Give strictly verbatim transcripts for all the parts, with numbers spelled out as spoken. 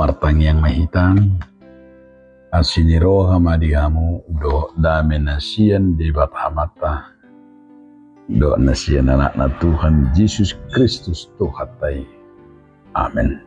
Martangiang ma hita. Asi ni roha ma di hamu dohot dame na sian Debata Amanta dohot na sian Anakna Tuhan Jesus Kristus Tuhanta i. Amen.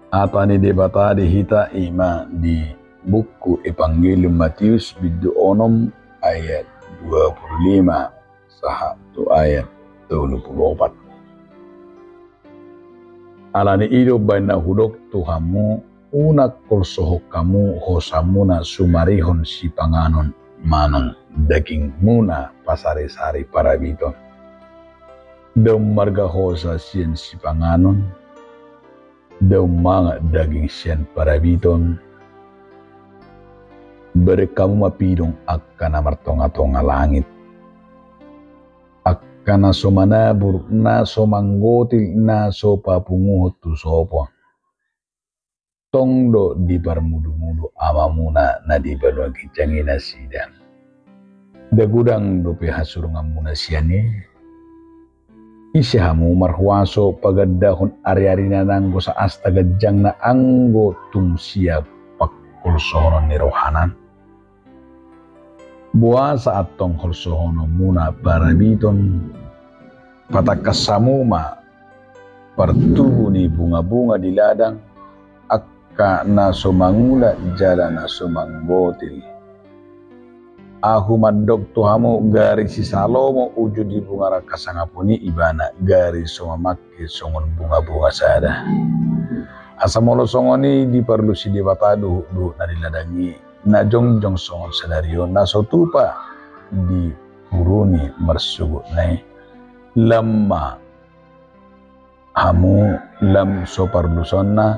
Hata ni Debata di hita i ma di buku Evangelium Matius bindu onom ayat dua puluh lima sahat tu ayat tolu puluh opat. Ala ni i do umbahen na hudok tu hamu, unang holsohon hamu hosamuna sumarihon sipanganon manang dagingmuna pasari-sari parabiton. Ndang marga hosa sian sipanganon, ndang mangan daging sian parabiton. Bereng hamu ma pidong angka na martonga-tonga langit, angka na so manabur, na so manggotil, na so papunguhon tu sopo. Tong do diparmudu-mudu Amamuna na di banua ginjang i nasida. Ndang godang dope hasurunganmuna sian i? Ise hamu marhuaso pagandahon ari-arina nanggo saasta ganjangna anggo tung siap pangholsohonon ni rohana? Boasa antong holsohononmuna parabiton? Patangkas hamu ma partubu ni bunga-bunga di ladang, angka na so mangula jala na so manggotil. Ahu mandok tu hamu, gari si Salomo uju di bunga rangka sangapon i ibana gari so mamangke songon bunga-bunga sada. Asa molo songon i diparlusi Debata duhut-duhut na di ladang i, na jongjong songon sadari on na so tupa dipuruni marsugutna i, lam ma hamu lam so parlusaonna,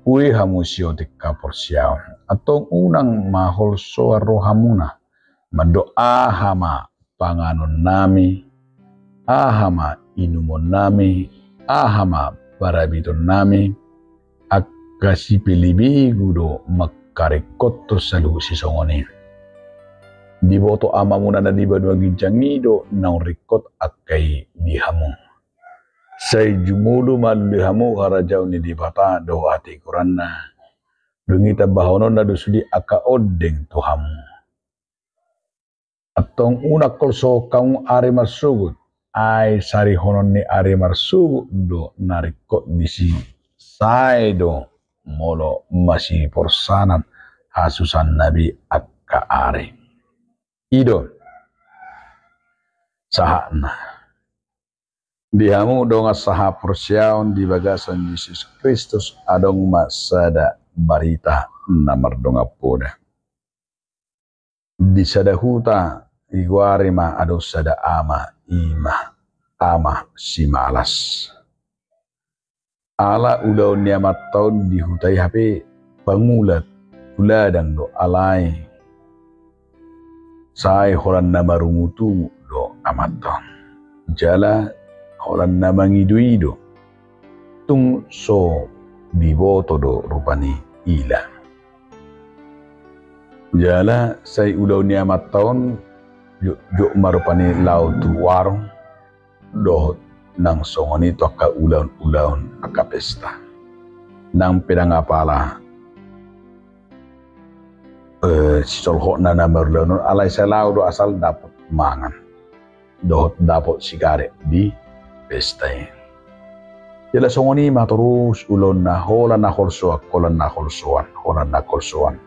ue hamu siotik haporseaon. Antong unang ma holsoan rohamuna mandok aha ma panganonnami, aha ma inumonnami, aha ma parabitonnami. Angka sipelebegu do mangkaringkothon saluhut sisongon i. Diboto Amamuna na di banua ginjang i do naung ringkot angka i di hamu. Sai jumolo ma lului hamu harajaon ni Debata dohot hatigoranna. Dung i tambahononna do sude angka ondeng tu hamu. Antong unang holsohon hamu ari marsogot, ai sarihonon ni ari marsogot do na ringkot disi, sae do molo masiporsanan hasusaanna be angka ari. I do sahatna. Di hamu dongan sahaporseaon di bagasan Jesus Kristus, adong ma sada barita na mardongan poda. Di sada huta digoari ma adong sada ama, i ma ama simalas. Ala ulaon ni amanta on di huta i hape pangula tu ladang do, alai sai holan na marungutungut do amanta on jala holan na mangidoido. Tung so diboto do rupani ila. Jala sai ulaon ni amanta on jotjot ma rupani laho tu warung dohot nang songon i tu angka ulaon-ulaon angka pesta. Nang pe ndang apala, eh, sisolhotna na marulaon on, alai sai laho do asal dapot mangan dohot dapot sigaret di pesta i. Jala songon i ma torus ulaonna, holan na holsoan, holan na holsoan, holan na holsoan.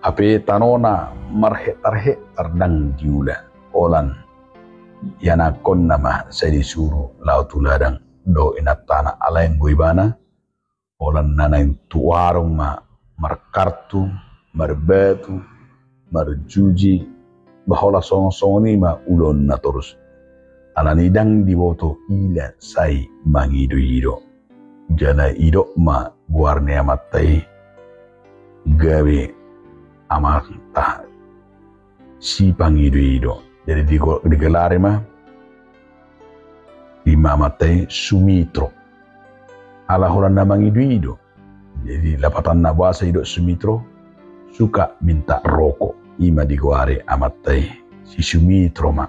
Hape tanona marhektar-hektar ndang diula, holan ianakkonna ma sai disuru laho tu ladang dohot inantana, alai anggo ibana holan na naeng tu warung ma markartu, marbatu, marjuji, ba holan songon-songon i ma ulaonna torus. Alani ndang diboto ila sai mangidoido. Jala idok ma goar ni amanta i gabe amanta sipangidoido. Jadi digo-, digelari ma i ma amanta i Sumitro. Ala holan na mangidoido. Jadi lapatanna boasa idok Sumitro, suka minta rokok. I ma digoari amanta i si Sumitro ma.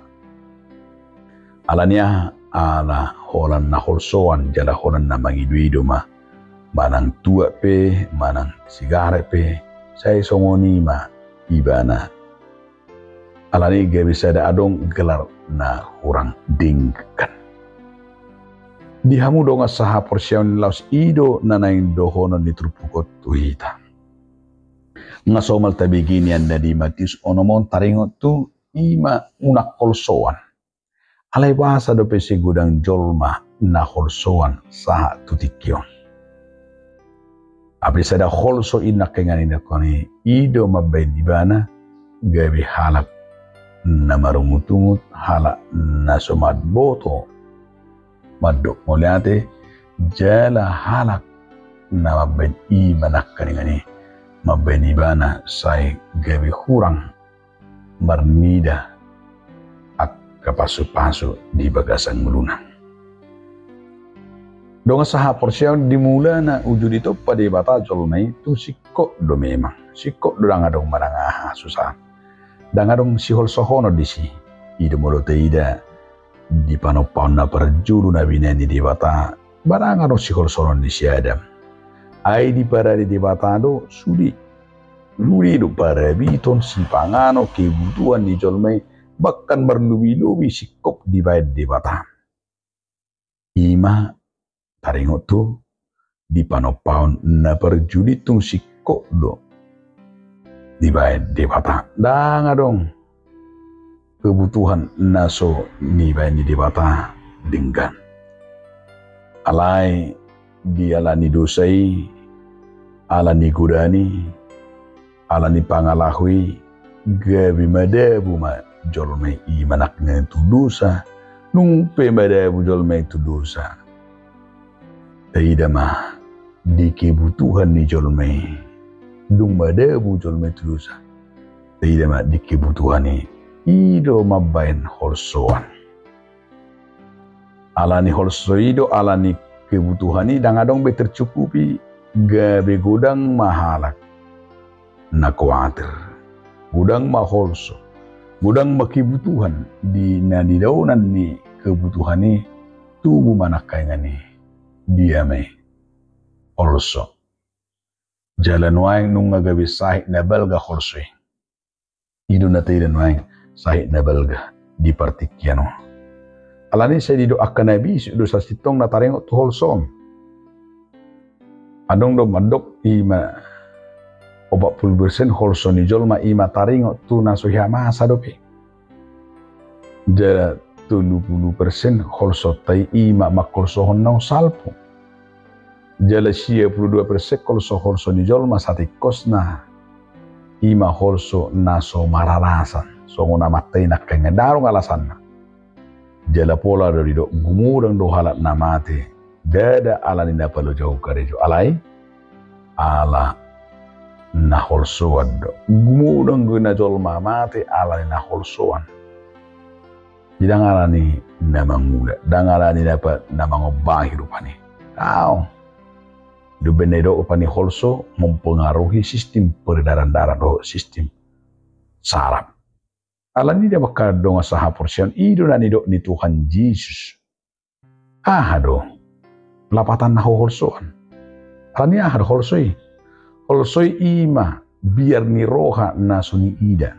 Alani aha? Ala holan na holsoan jala holan na mangidoido ma manang tuak pe, manang sigaret pe, sai songon i ma ibana. Alani gabe sada adong gelar na hurang denggan. Di hamu dongan sahaporseaon, laos i do na naeng dohonon ni turpuk on tu hita. Nga somal tabege nian na di Matius onom on taringot tu i ma unang holsoan. Alai boasa dope sai godang jolma na holsoan sahat tu tingki on? Hape sada holso i nangkaningan i, i do mambahen ibana gabe halak na marungutungut, halak na so mamboto mandok mauliate, jala halak na mambahen i ma nangkaningan i, mambahen ibana sai gabe hurang marnida angka pasupasu di bagasan ngoluna. Dongan sahaporseaon, di mulana uju ditompa Debata jolma i tu singkop do memang. Singkop do, ndang adong manang aha susahan. Ndang adong siholsohonon disi. I do molo taida di panompaon na parjolo na binahen ni Debata, ba ndang adong siholsohonon ni si Adam. Ai diparade Debata do sude. Sude do parabiton, sipanganon, kebutuhan ni jolma i, bahkan marlobilobi singkop dibahen Debata. I ma taringot tu di panompaon na parjolo i, tung singkop do dibahen Debata. Ndang adong kebutuhan na so nibahen ni Debata denggan. Alai dialani dosa i, alani godaan i, alani pangalaho i, gabe madabu ma jolma i, i ma nangkaningan i tu dosa. Nung pe madabu jolma i tu dosa, taida ma di kebutuhan ni jolma i. Dung madabu jolma i tu dosa, taida ma di kebutuhan i, i do mambahen holsoan. Alani holso i do, alani kebutuhan i, ndang adong be tercukupi, gabe godang ma halak na kuatir, godang ma holso, godang ma kebutuhan. Di na nidaonan ni kebutuhan i, tubu ma nangkaningan i, dia ma i? Holso. Jala nuaeng nunga gabe sahit na balga holso i. I do na taida nuaeng sahit na balga di partingkian on. Alani sai didok angka na bisuk do sasintongna taringot tu holso on. Adong do mandok i ma opat pulu persen holso ni jolma i ma taringot tu na so hea masa dope. Jala tolu pulu persen holsonta i, i ma mangholsohon naung salpu. Jala sia pulu dua persen holso-holso ni jolma satingkosna, i ma holso na so maralasan, songon amanta i nangkaningan, ndang adong alasanna. Jala pola do didok, gumodang do halak na mate, ndada alani na palojaon karejo, alai ala na holsoan do. Gumodang do na jolma mate alani na holsoan. Jadi ndang alani na mangula, ndang alani na pa, na mangombahi rupani. Au. Di baen na didok rupani holso mempengaruhi sistem peredaran darah dohot sistem saraf. Alani i, dongan sahaporseaon, i do na nidok ni Tuhan Jesus. Aha do lapatanna haholsoan? Alani aha do holso i? Holso i i ma biar ni roha na so niida.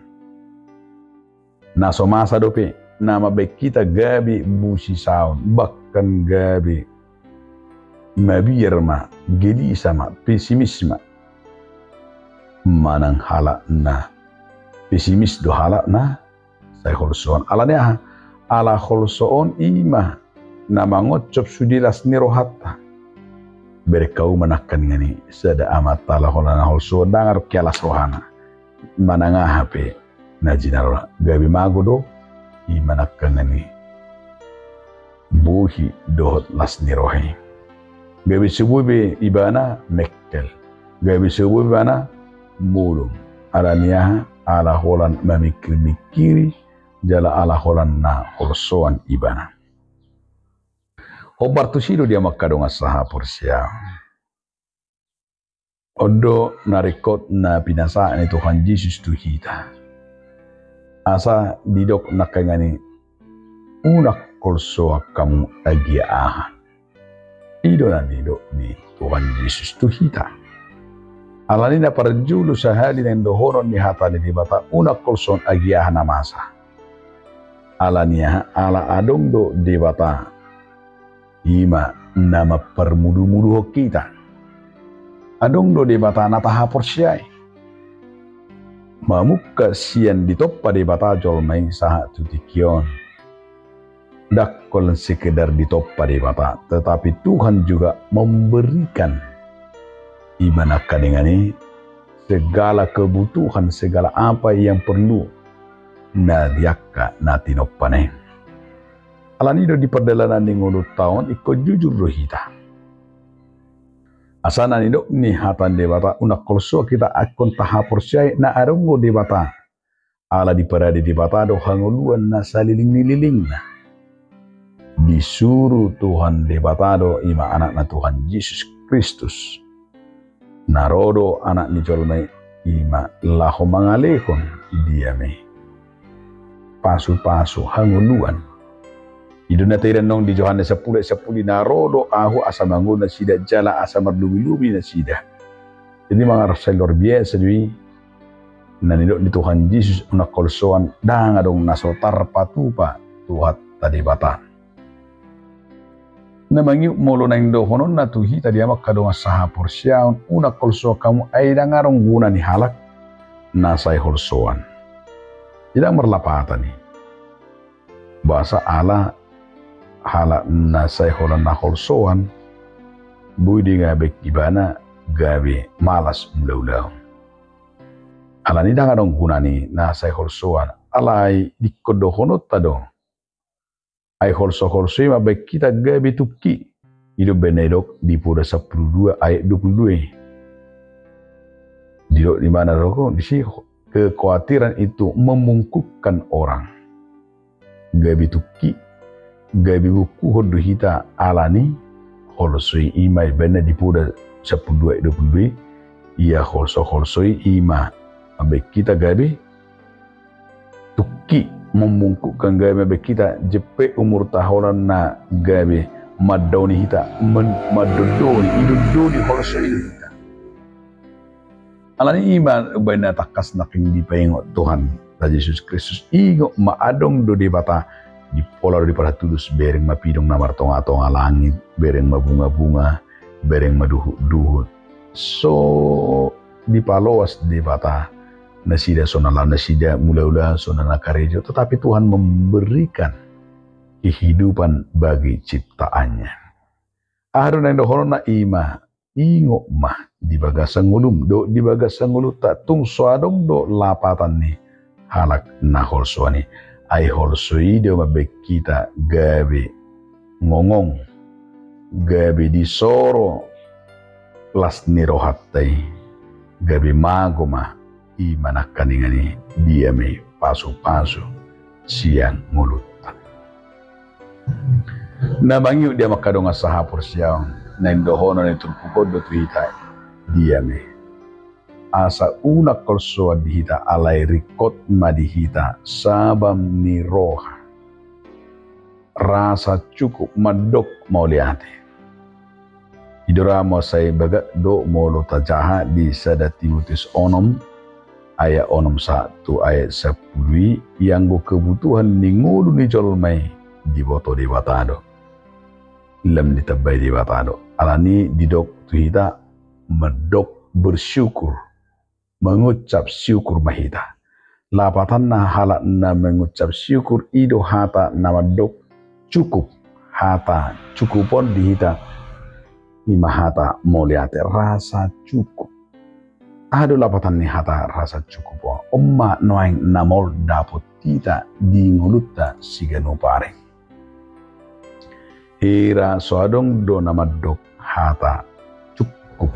Na so masa dope, na mambaen hita gabe busisaon, bahkan gabe mabiar ma, gelisah ma, pesimis ma. Manang halak na pesimis do halak na sai holsoan. Alani aha? Ala holso on i ma na mangoncop sude las ni rohanta. Bereng hamu ma nangkaningan i, sada amanta ala holan na holsoan, ndang adong hea las rohana. Manang aha pe na jinalona, gabe mago do i ma nangkaningan i bohi dohot las ni roha i. Gabe so boi be ibana mengkel, gabe so boi be ibana modom. Alani aha? Ala holan mamingkir-mingkiri, jala ala holan na holsoan ibana. Hombar tusi do, di hamu angka dongan sahaporseaon. On do na ringkot na pinasahat ni Tuhan Jesus tu hita. Asa didok nangkaningan i, unang holsoan hamu agia aha. I do na nidok ni Tuhan Jesus tu hita. Alani na parjolo sahali naeng dohonon ni hata ni Debata, unang holsoan agia aha na masa. Alani aha? Ala adong do Debata, i ma na mamparmudumuduhon hita. Adong do Debata na tahaporseai. Mamungka sian ditompa Debata jolma i sahat tu tingki on. Ndang holan sekedar ditompa Debata, tetapi Tuhan juga memberikan, i ma nangkaningan i, segala kebutuhan, segala apa yang perlu na di angka na tinompana i. Alani do di pardalanan ni ngolunta on ingkon jujur do hita. Asa na nidok ni hata ni Debata, unang holsoan hita ingkon tahaporseai na adong do Debata. Ala diparade Debata do hangoluan na saleleng ni lelengna. Disuru Tuhan Debata do, i ma Anakna Tuhan Jesus Kristus. Na ro do Anak ni jolma i, i ma laho mangalehon, dia ma i, pasupasu, hangoluan. I do na taida annon di Johannes sampulu ayat sampulu, na ro do Ahu asa mangolu nasida jala asa marlobilobi nasida. Jadi mangarap sai luar biasa do i. Na nidok ni Tuhan Jesus, unang holsoan, ndang adong na so tarpatupa Tuhanta Debata. Na mangihut molo naeng dohononna tu hita di hamu angka dongan sahaporseaon, unang holsoan hamu, ai ndang adong guna ni halak na sai holsoan. Ndang marlapatan i. Boasa? Ala halak na sai holan na holsoan, boi do i gabe ibana gabe malas mulaulaon. Alani ndang adong guna ni na sai holsoan, alai dingkon dohononta do. Ai holsoholso i mambahen hita gabe tungki. I do umbahen na didok di Poda sampulu dua ayat dua pulu dua i. Didok di mana do disi, kekhawatiran itu membungkukkan orang. Gabe tungki, gabe bungkuhon do hita alani holso i, i ma umbahen na di Poda sampulu dua ayat dua pulu dua i. Ia holsoholso i, i ma mambahen hita gabe tungki, membungkukkan, gabe mambahen hita jempek umurta holan na gabe mandaoni hita, men-, mandondoni, idondoni holso i do hita. Alani i ma umbahen na tangkas nangkin dipaingot Tuhanta Jesus Kristus, ingot ma adong do Debata, di pola do di Parhatudos, bereng ma pidong na martongatonga langit, bereng ma bungabunga, bereng ma duhutduhut. So dipaloas Debata nasida, so na laho nasida mulaula, so na, na karejo, tetapi Tuhan memberikan kehidupan bagi ciptaannya. Aha do naeng dohononna? I ma, ingot ma di bagasan ngolum dohot di bagasan ngolunta, tung so adong do lapatan ni halak na holsoan i. Ai holso i do mambahen hita gabe ngongong, gabe disoro las ni rohanta i, gabe mago ma, i ma nangkaningan i, dia ma i, pasupasu sian ngolunta. Na mangihut di hamu angka dongan sahaporseaon, naeng dohonon ni turpuk on do tu hita, dia ma i, asa unang holsoan di hita, alai ringkot ma di hita sabam ni roha, rasa cukup, mandok mauliate. I do ra ma sai bagak do molo tajaha di sada Timoteus onom ayat onom sahat tu ayat sampulu i, ianggo kebutuhan ni ngolu ni jolma i diboto Debata do, lam ditambai Debata do. Alani didok tu hita mandok bersyukur, mengucap syukur ma hita. Lapatanna halak na mengucap syukur i do hata na mandok cukup. Hata cukup on di hita i ma hata mauliate, rasa cukup. Aha do lapatan ni hata rasa cukup on? On ma nuaeng na maol dapot hita di ngolunta siganup ari. Hira so adong do na mandok hata cukup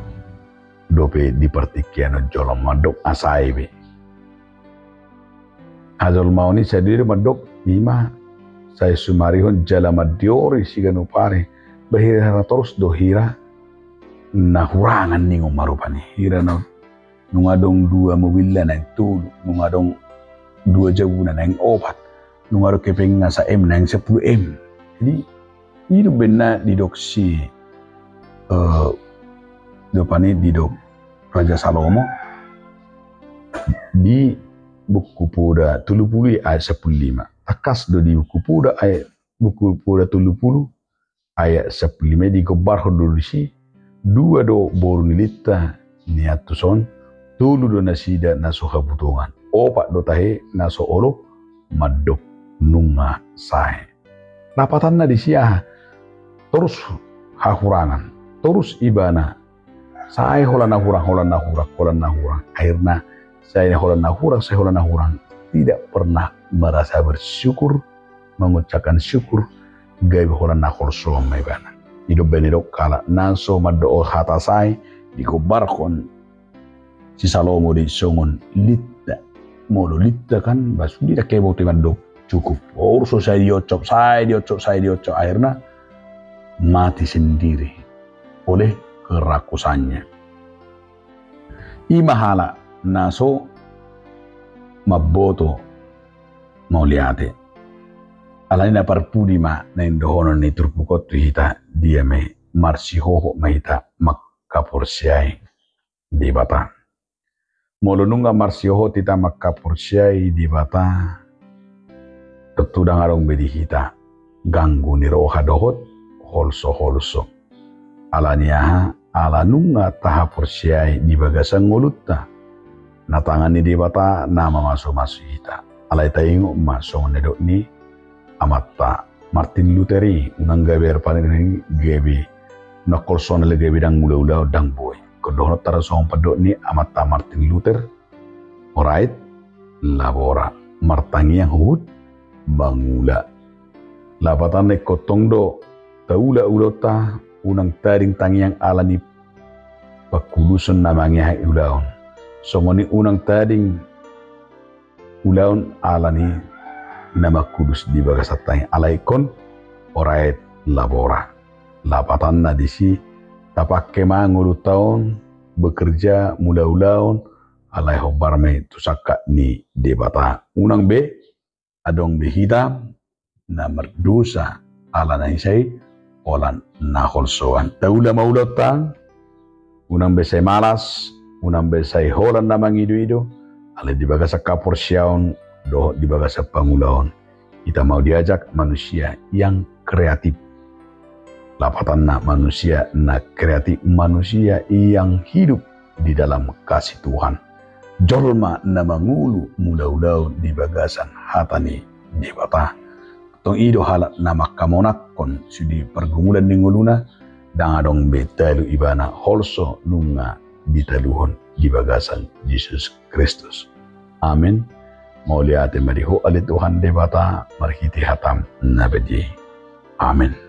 dope di partingkian on jolma mandok asa i be. Hajolmaon i sadia do mandok, i ma sai sumarihon jala mandiori siganup ari. Ba hira-hira torus do hira na hurangan ningon ma rupani. Hira na nunga adong dua mobilna naeng tolu, nunga adong dua jabuna naeng opat, nunga adong hepengna sa M naeng sampulu M. Jadi i do umbahen na didok si eh, dopan i didok Raja Salomo di Buku Poda tolu pulu i ayat sampulu lima. Tangkas do di Buku Poda ayat, Buku Poda tolu pulu ayat sampulu lima i digombarhon do disi, dua do boru ni lintang ni antus on, tolu do nasida na so habutongan, opat do tahe na so olo mandok nunga sae. Lapatanna disi aha? Torus hahurangan, torus ibana sae holan na hurang, holan na hurang, holan na hurang. Akhirna sae holan na hurang, sae holan na hurang. Tidak pernah merasa bersyukur, mengucapkan syukur, gabe holan na holsoan ma ibana. I do umbahen didok halak na so mandok hata sae, digombarhon si Salomo do i songon lintang. Molo lintang kan, ba sude ndang hea boto i mandok cukup. Torus sae dioncop, sae dioncop, sae dioncop. Akhirna mati sendiri oleh kerakusannya. I ma halak na so mamboto mauliate. Alani na parpudi ma naeng dohonon ni turpuk on tu hita, dia ma i, marsihohot ma hita mangkaporseai Debata. Molo nunga marsihohot hita mangkaporseai Debata, tontu ndang adong be di hita ganggu ni roha dohot holso-holso. Alani aha? Ala nunga tahaporseai di bagasan ngolunta na tangan ni Debata na mamasu-masu hita. Alai taingot ma songon na nidok ni amanta Martin Luther i, unang gabe arpani gabe na holsoan, alai gabe ndang ula-ula, ndang boi. Ingkon dohononta do songon pandok ni amanta Martin Luther, ora et labora, martangiang huhut mangula. Lapatanna ingkon tong do taula ulaonta, unang tading tangiang alani pangkuluson na mangehe ulaon. Songon i unang tading ulaon alani na mangkulus di bagasan tangiang, alai ingkon ora et labora. Lapatanna disi, tapangke ma ngolunta on bekerja, mangula ulaon, alai hombar ma i tu sangkap ni Debata. Unang be adong be hita na mardosa ala na hisa i holan na holsoan. Taula ma ulaonta, unang be sai malas, unang be sai holan na mangido-ido, alai di bagasan haporseaon dohot di bagasan pangulaon hita mau diajak manusia yang kreatif. Lapatanna, manusia na kreatif, manusia yang hidup di dalam kasih Tuhan. Jolma na mangolu mangula ulaon di bagasan hata ni Debata. Tong i do halak na mangkamonanghon sude pargumulan ni ngoluna, ndang adong be talu ibana holso nunga ditaluhon di bagasan Jesus Kristus. Amen. Mauliate ma di Ho ale Tuhan Debata marhite hataM na badia i. Amen.